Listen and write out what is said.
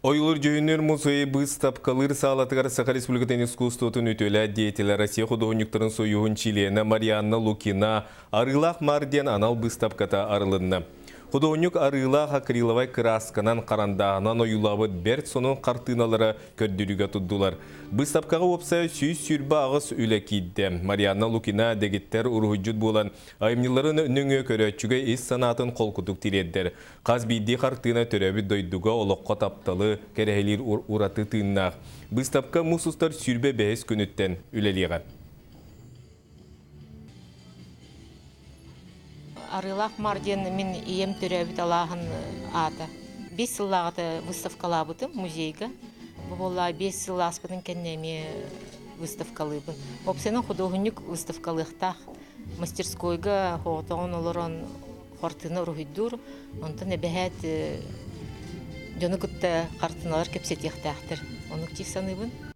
Ойуулуур дьүһүннүүр музей быыстапкалыыр саалатыгар Саха Республикатын искусствотын үтүөлээх деятелэ, Россия худуоһунньуктарын союһун чилиэнэ Марианна Лукина «Арыылаах маар» диэн анал быыстапката арылынна. Худуоһунньук арыылаах акриловай кыраасканан, харандааһынан ойуулаабыт бэрт сонун хартыыналара көрдөрүүгэ турдулар. Быыстапкаҕа уопсайа 128 үлэ киирдэ. Марианна Лукина дэгиттэр уруһуйдьут буолан, айымньыларын нөҥүө көрөөччүгэ ис санаатын холкутук тириэрдэр. Хас биирдии хартыына төрөөбүт дойдуга олоххо тапталы кэрэһилиир ураты тыыннаах. Быыстапка муус устар 25 күнүттэн үлэлиэҕэ. Арыылаах Маар диэн мин ийэм төрөөбүт алааһын аата. 5 сыллааҕыта выставкалаабытым музейга. Бу буолла 5 сыл ааспытын кэннэ эмиэ выставкалыыбын. Уопсайынан худуоһунньук выставкалыахтаах. Мастерскойга соҕотоҕун олорон хартыына уруһуйдуур, онтон эбэһээт дьону кытта хартыыналар кэпсэтиэхтээхтэр. Оннук дии саныыбын.